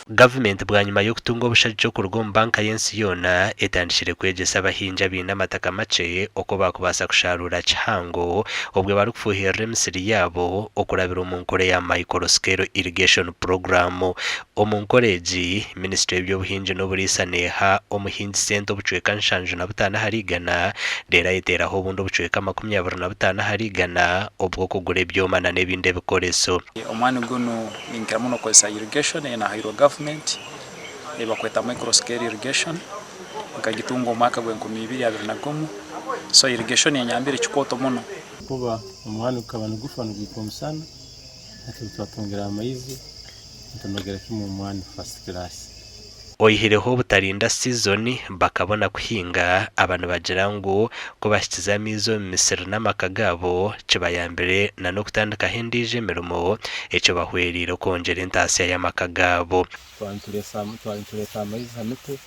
Gavumenti bwanyima y'okutunga obushagiki okuruga omu banka y'ensi yoona etandikire kwegyesa abahingi abaine amataka makye oku baakubaasa kusharuura kihango obwe barikufuuhirira emisiri yaabo okurabira omu nkora eya Micro Scale Irrigation Program. Omu nkora egi, minisiture y'eby'obuhingi n'oburiisa neeha omuhingi sente obucweka 75 ahari igana reero ayeteeraho obundi obucweka 25 ahari igana obw'okugura ebyoma n'ebindi ebikoreso. Omwani gunu ninkira muno kukozesa irrigation ei nahairwe gavumenti ei bakweta micro scale irrigation nkagitunga omu mwaka gw'enkumi ibiri abiri na gumu so irrigation enyambire kikooto muno. Kuba omwani gukaba nigufa nigwitwa omusana, hati obu twatungire amaizi nitunogera kimwe omwani first class. Oihireho obutarinda sizoni bakabona kuhinga, aba nibagira ngu ku bahikize amaizi omu misiri n'amaka gaabo kibayambire na n'okutandikaho endiijo emirimo ekibahwereire okwongyera entaasya y'amaka gaabo. Twaba nitureeta amaizi ha mitwe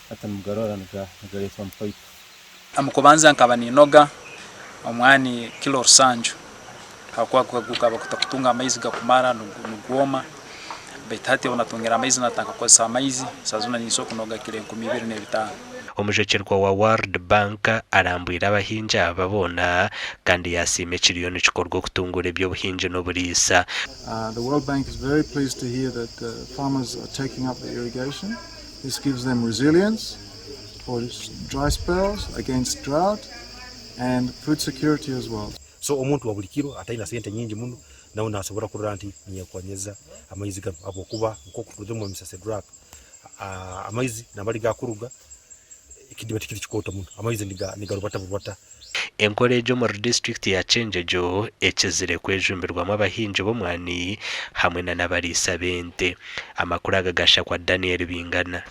hati nimugarora nigareetwa mu paipu. Omu kubanza nkaba ninoga omwani kilo rusanju ahabw'okuba gukaba gutakutunga amaizi gakumara nigwoma baitu hati obu natungire amaizi natandika kukozesa amaizi saaha zoona ninsobola kunoga kilo 2500. Omujwekyerwa wa World Bank arambwire abahingi aba boona kandi yasiima ekiriyo nikikorwa okutunguura eby'obuhingi n'oburiisa. The World Bank is very pleased to hear that farmers are taking up the irrigation. This gives them resilience for dry spells, against drought and food security as well. So omuntu wa buli kiro ataina sente nyingi muno nawe nasobora kurora nti niyekonyeza amaizi ganu habwokuba nkoku turozere omu Mister Sedrak amaizi nambali gakuruga ekidiba tikiri kikooto muno amaizi nigarubata burubata. Enkora egi omuri disiturikiti ya Kyengyegyo ekizire kwejumbirwamu abahingi b'omwani hamwe na n'abariisa b'ente. Amakuru aga gashakwa Daniel Bingana.